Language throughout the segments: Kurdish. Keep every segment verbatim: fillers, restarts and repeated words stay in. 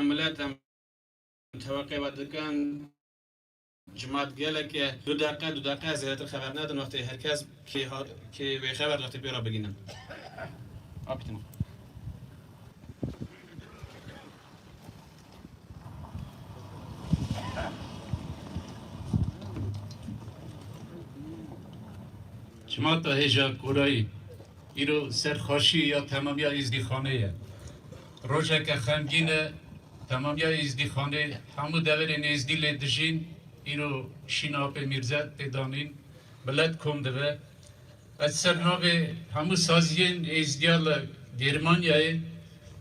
milet em teweqê we dikin. Cimat gelek e. Du deqe, du deqe zêdetir xeber nedin, wextê her kes kê ha-, kê wê xeber wextê pê re bigînin. Apîtin. Cimata hêja Korayî, îro ser xweşî ya temamiya Êzdîxanê ye. Rojeke xemgîn e, temamiya Êzdîxanê, hemû deverên Êzdî lê dijîn, îro şîna Apê Mîrze tê danîn, milet kom dibe. Ez ser navê hemû saziyên Êzdiya li Germanyayê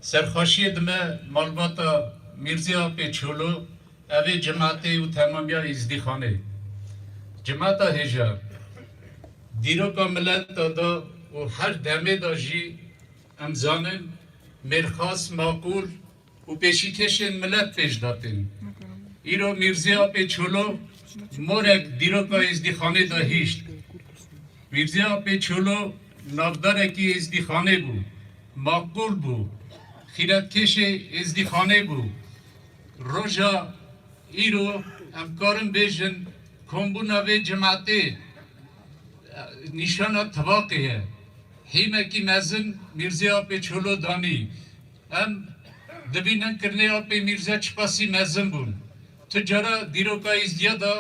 serxweşiyê dime malbata Mîrzê Apê Çolo, ev ê cimatê û temamiya Êzdîxanê. Cimata hêja, dîroka mileta da û her demê da jî em zanin mêrxas, maqûl û pêşîkêşên milet pêş de tên. Îro Mîrzê Apê Çolo morek dîroka Êzdîxanê de hişt. Mîrzê Apê Çolo navdarekî Êzdîxanê bû, maqûl bû, xîretkêşê Êzdîxanê bû. Roja îro em karin bêjin kombûna vê cimatê nîşana tivaqê ye. Hîmekî mezin Mîrzê Apê Çolo danî. Em dibînin kirinê Apê Mîrze çiqasî mezin bûn. Tu cara dîroka Êzdiya de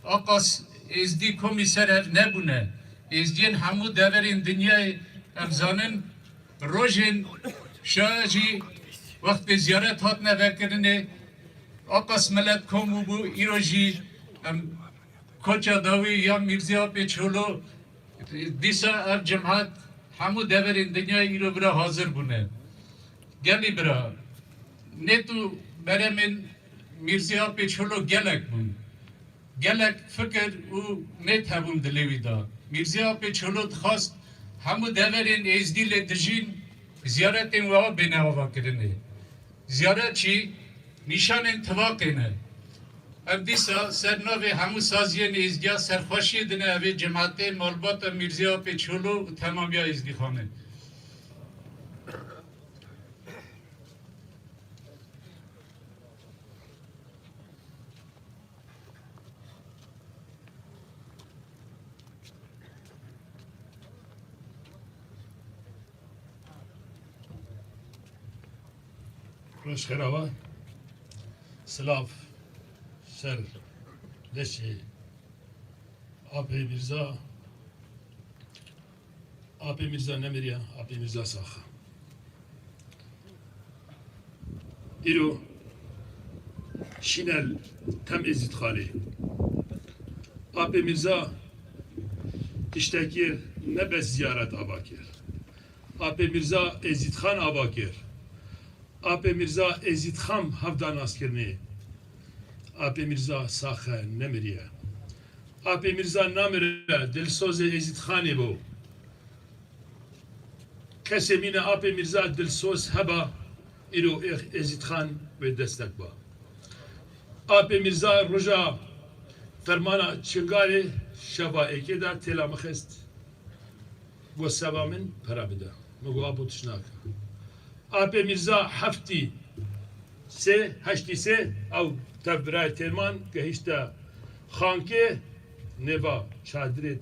aqas Êzdî komî ser hev nebûne. Êzdiyên hemû deverên dinyayê em zanin rojên şaya jî wextê ziyaret hatine vekirinê aqas milet kom bû, îro jî em koça dawî ya Mîrzê Apê Çolo. Dîsa ev cemaat hemû deverên dinyayê îro vira hazir bûne. Gelî bira, nêt û beremên Mîrzê Apê Çolo gelek bûn. Gelek fikir û nêt hebûn dilê wî de. Mîrzê Apê Çolo dixwast hemû deverên Êzdî lê dijîn ziyaretên wiha bêne avakirinê. Ziyaret jî nîşanên tivaqê ne. Em dîsa ser navê hemû saziyên Êzdiya serxweşiyê dine evê cemaetê malbata Mîrzê Apê Çolo û temamiya Êzdîxanê. Roj xêr awa. Silav ser leşê Apê Mîrza. Apê Mîrza nemiriya, Apê Mîrza sax e. Îro şîne li tem Êzîdxanê. Apê Mîrza tiştekî ne bes ziyaret ava kir. Apê Mîrza Êzîdxan ava kir. Apê Mîrza Êzîdxan hevda nas kirinê. Apê Mîrza sax e, nemiriye. Apê Mîrza namire, dilsozê Êzîdxanê bû. Kesê mîne Apê Mîrza dilsoz heba, îro êx Êzîdxan wê destek ba. Apê Mîrza roja fermana Çingalê şeva êkê de têla min xist. Got seba min pere bide. Min got apo tişt nake. Apê Mîrza heftî sê, heştî sê ew tev birayê Têrman gehişte Xankê, nêva çadirê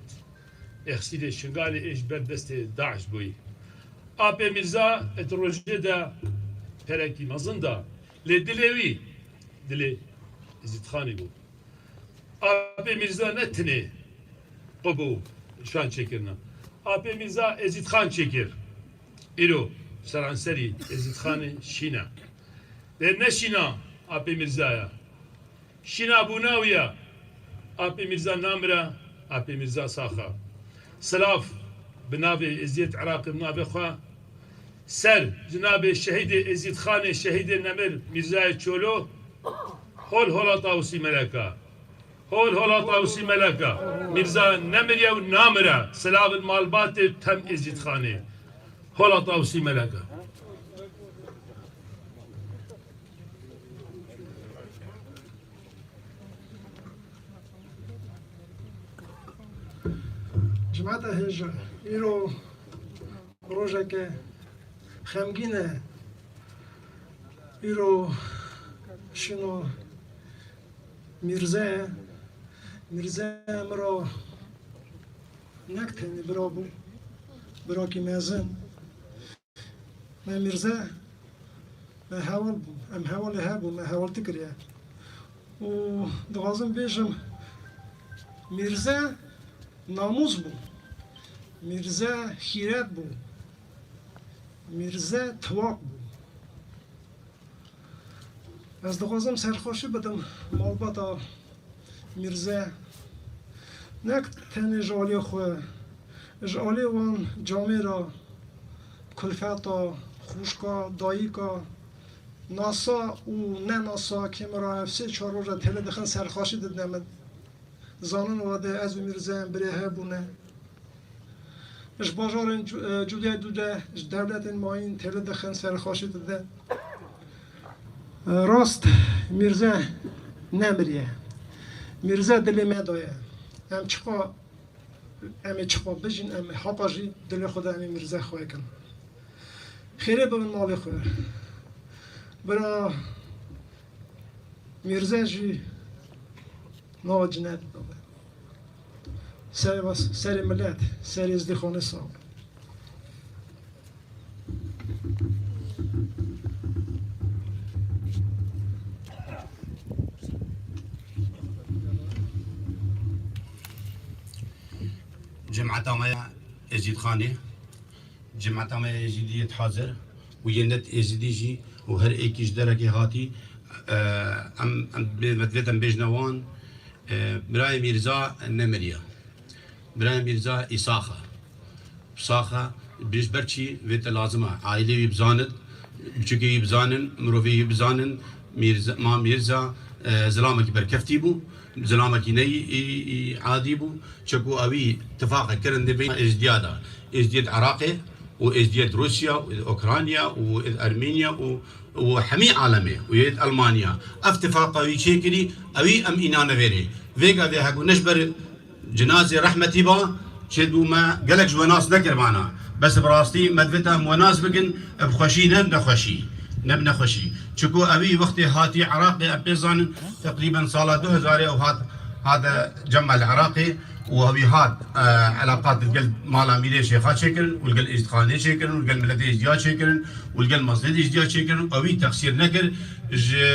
Êxsîrê Şingalê ê ji ber destê DAIŞ bûyî. Apê Mîrza di rojê de perekî mezin da, lê dilê wî dilê Êzîdxanê bû. Apê Mîrza ne tinê qubû şan çêkirina. Apê Mîrza Êzîdxan çêkir. Îro seranserî Êzîdxanê şîne. Lê ne şîna Apê Mîrza ye. Şîna bûna wî ye. Apê Mîrza namire, Apê Mîrza sax e. Silav bi navê Êzîd Iraqê bi navê xwe. Ser cenabê şehîdê Êzîdxanê, şehîdê nemir Mîrzayê Çolo. Hol hola Tawusî Meleka. Hol hola Tawusî Meleka. Mîrza nemiriye û namire. Silavin malbatê tem Êzîdxanê. Hola Tawusî Meleka. Cemaeta hêja, îro rojeke xemgîn e. Îro şino Mîrze ye. Mîrze min ra nek tenê bira bû, birakî mezin. Me Mîrze, me heval bû, em hevalê hev bû, me hevaltî kiriye. Û dixwazim bêjim, Mîrze namûs bû, Mîrze xîret bû, Mîrze tiwak bû. Ez dixwazim serxweşî bidim malbata Mîrze. Nek tenê ji aliyê xwe, ji aliyê wan camêra, kulfeta, xwişka, dayika, nasa û nenasa kêmira ev sê çar roja têle dixin serxweşî didine min. Zanin wa de ez û Mîrze em birê hev bûne. Ji bajarên cu-, e, cudê dude, ji dewletên mayîn têle dixin serxweşî dide. E, rast, Mîrze nemiriye. Mîrze dilê me de ye. Em çiqa, em ê çiqa bijîn, em ê hapa jî dilê xwe de em ê Mîrze xwe kin. Xêrê bibin malê xwe. Bira Mîrze jî nava cinet bibe. Serê vas-, serê millet, serê Êzdîxanê sax be. Cemata me ya Êzîdxanê, cemata me ya Êzîdî yê hazir û yê net Êzîdî jî û her êkî ji derekê hatî, e, em, em bê, me divêt em bêjine wan, e, birayê Mîrza nemiriye. Birayê Mîrza î sax e. Sax e, ji ber çi vê te lazim e. Aîlê wî bizanit, biçûkê wî bizanin, mirovê wî bizanin, Mîrza, Ma Mîrza, e, zilamekî berkeftî bû, zilamekî ne yî, yî, yî adî bû. Çeku ewî tifaqe kirin di vê Êzdiya de. Êzdiyê di Iraqê û Êzdiyê di Rûsya û di Ukrayna û di Ermeniya û, û hemî alemê û yê di Elmanya. Ev tifaqa wî çêkirî, ewî em îna nevêrê. Vêga vê hegu ne ji ber cinazê rehmetî ba, çêdibû me gelek ji we nas nekiribana. Bes bi rastî me divêt em we nas bikin, bi xweşî ne bi nexweşî. Ne bi nexweşî. Çiku ewî wextê hatî Iraqê, em pê zanin, teqrîben sala du hezarê ew hat, hate cema li Iraqê û ewî hat, e, elaqat li gel mala Mîrê Şêxa çêkirin û li gel Êzdîxanê çêkirin û li gel miletê Êzdiya çêkirin û li gel mezlêt Êzdiya çêkirin û ewî texsîr nekir ji,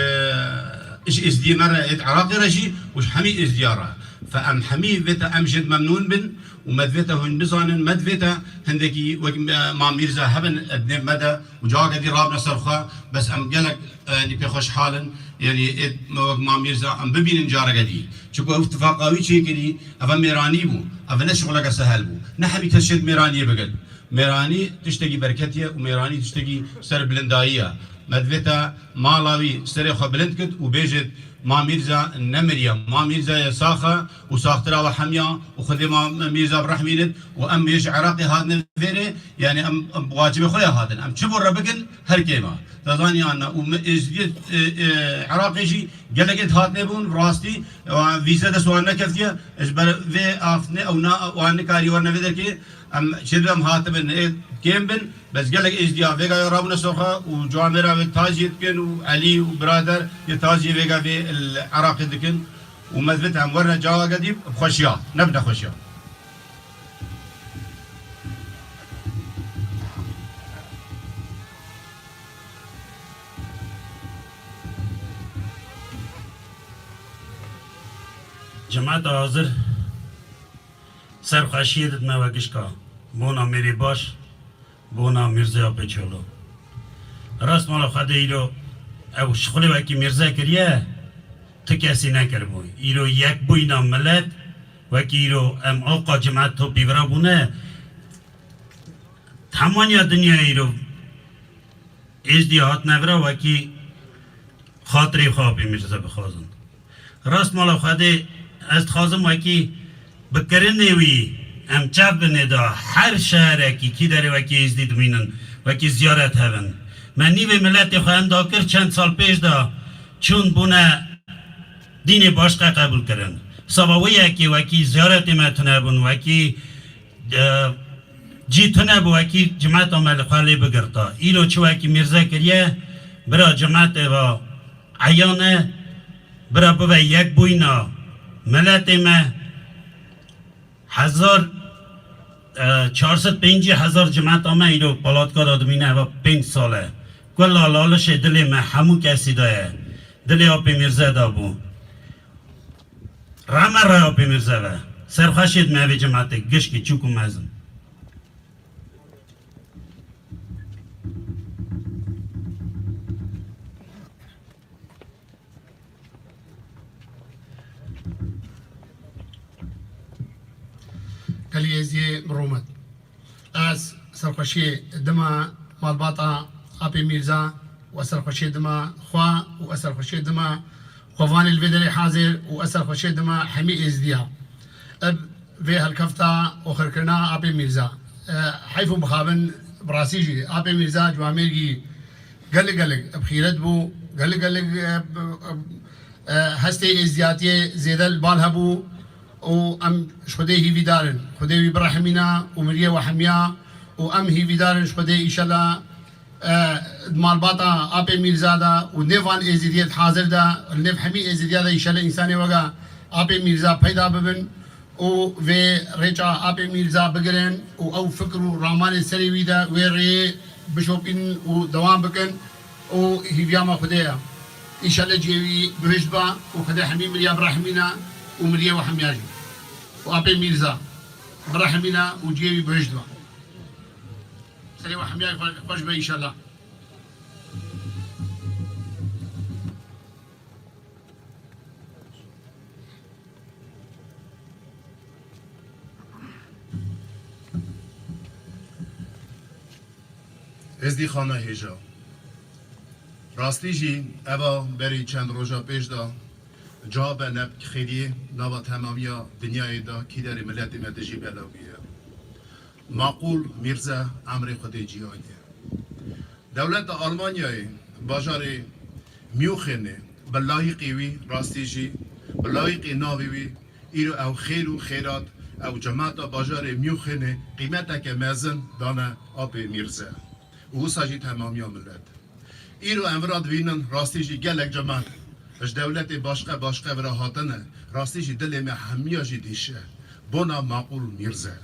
ji Êzdiyê me re, êd Iraqê re jî û ji hemî Êzdiya re. Fe em hemî vê te em jê memnûn bin û me divê te hûn bizanin, me divê te hindekî wek, e, Mam Mîrza hebin, e, di nêv me de û caweke dî rabine ser xwe, bes em gelek, e, nî pê xweşhal in, yanî ê me wek Mam Mîrza em bibînin careke dî. Çiku ew tifaqa wî çêkirî, ev mêranî bû, ev ne şixuleke sehel bû. Ne hemî kes şêt mêraniyê bigel. Mêranî tiştekî berketî ye û mêranî tiştekî ser bilindayî ye. Me divê te mala wî serê xwe bilind kit û bêjit, Ma Mîrza nemiriye. Ma Mîrza ye sax e û saxtira we hemiya û Xwedê Ma Mîrza birehmînit û em yê ji Iraqê hatine vêrê, yanî em, em bi wacibê xwe ya hatin. Em çi bo re bikin, her kêm e. Te zanî an ne? Û me êzdiyê, e, e, Iraqê jî gelekê hatine bûn, bi rastî, e, vîze dest wan nekeftiye. Ji ber vê aftinê ew na, wan nikarî werne vê derkê. Em çêdibin em hatibin, ê kêm bin, bes gelek Êzdiya vêga ya rabûne ser xwe û camêra wê taziyê dikin û Elî û birader yê taziyê vêga vê li Iraqê dikin û me divêt em werine caweke dî bi xweşiya, ne bi nexweşiya. Cemaeta hazir, serxweşiyê didime we gişka, bona mêrê baş, bona Mîrzeya Pêçolo. Rast mala Xwedê îro ew şixulê wekî Mîrze kiriye, ti kesî nekiribû. Îro yekbûyîna milet, wekî îro em awqa cimet topî vira bûne, hemaniya dinya îro Êzdî hatine vira wekî xatirê xwe apê Mîrze bixwazin. Rast mala Xwedê ez dixwazim wekî bi kirinê wî em çav binê de her şeherekî kî derê wekî Êzdî dimînin, wekî ziyaret hebin. Me nîvê miletê xwe enda kir çend sal pêş de çûn bûne dînê başqe qebûl kirin. Seba wê yekê wekî ziyaretê me tune bûn, wekî, e, cî tune bû, wekî cimeta me li xwe lê bigirta. Îro çi wekî Mîrze kiriye, bira cimetê ve Eyan e, bira bibe yekbûyîna miletê me. Hezar, e, çar sed pêncî hezar cimeta me îro palatkara dimîne, eva pênc sal e. Kula lalişê dilê me hemû kesî de ye. Dilê Apê Mîrze de bû. Reme re Apê Mîrze ve. Serxweşê dime evê cimetê gişkî çûk û mezin. Gelî Êziyê bi rûmet. Ez serxweşiyê dima malbata Apê Mîrza û ez serxweşiyê dima xwe û ez serxweşiyê dima xwevanê li vê derê hazir û ez serxweşiyê dima hemî Êzidiya. Ev vê helkefta oxirkirina Apê Mîrza. E, heyf û mixabin bi rastî jî Apê Mîrza ciwamêrgî gelek gelek bi xîret bû, gelek gelek, e, e, hestê êzdiyatiyê zêde li bal hebû û em ji Xwedê hîvîdar in. Xwedê wî birehimîna û miriyê we hemiya û em hîvîdar in ji Xwedê, înşela, e, di malbata Apê Mîrza de û nêv van êzidiyê di hazir de, li nêv hemî êzidiya de înşela însanê wega Apê Mîrza peyda bibin û vê rêça Apê Mîrza bigirin û ew fikr û ramanê serê wî de wê rêyê bişopînin û dewam bikin û hîviya me Xwedê ye. Înşallah cihê wî bihişt ba û Xwedê hemî miriya birehimîne û miriyê we hemiya jî. Û Apê Mîrza birehimîne û cihê wî bihişt ba. Serê we hemiya xwe-, xweş be înşallah. Êzdîxana hêja. Rastî jî eva berî çend roja pêş de ca be ne xêriyê nava temamiya dinyayê de kîderê miletê me dijî belav bûye. Maqûl Mîrze emrê Xwedê cî aniye. Dewleta Almanyayê bajarê Münxenê bi layîqî wî, rastî jî bi layîqî navê wî, îro ew xêr û xêrat, ew cemata bajarê Münxenê qîmeteke mezin dane Apê Mîrze û wisa jî temamiya milet. Îro em vira dibînin, rastî jî gelek cemat ji dewletê başqe başqe vira hatine, rastî jî dilê me hemiya jî dîşe bona Maqûl Mîrze.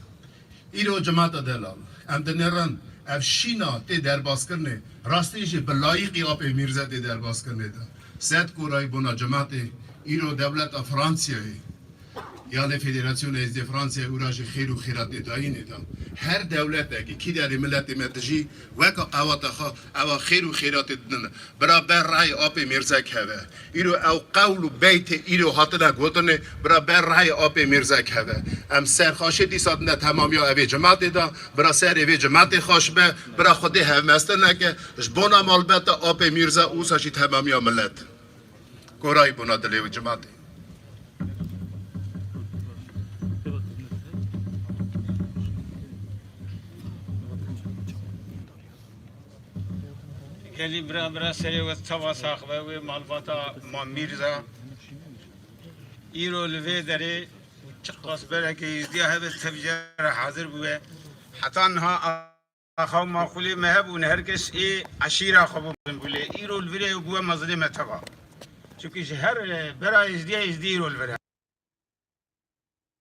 Îro cemata delal, em dinêrin, ev şîna tê derbazkirinê, rastî jî bi layîqî Apê Mîrze tê derbazkirinê de. Sed korayî bona cematê, îro dewleta Fransiyayê, yanê Federasyona Êzdiyê Fransiyayê û ra jî xêr û xêratê dayînê de. Her dewletekî kîderê miletê me dijî weka qewata xwe ewa xêr û xêratê didin. Bira ber rayê Apê Mîrze keve. Îro ew qewl û beytê îro hatine gotinê, bira ber rayê Apê Mîrze keve. Em serxaşê dîsa dine temamiya evê cimatê de, bira serê vê cimatê xaş be, bira Xwedê hevmestin neke, ji bona malbeta Apê Mîrze û wisa jî temamiya milet. Korayî bona dilê wî cimatê. Gelî bira bira serê we tava sax be, wê malbata Mam Mîrza. Îro li vê derê û çiqas berekê Êzdiya hebe tevcera hazir bûye. Heta niha axa û maqûlê me hebûn, her kes ê eşîra xwe bû mezin bû lê îro li virê bûye mezinê me teva. Çimkî ji her, e, bera Êzdiya Êzdî îro li vir e.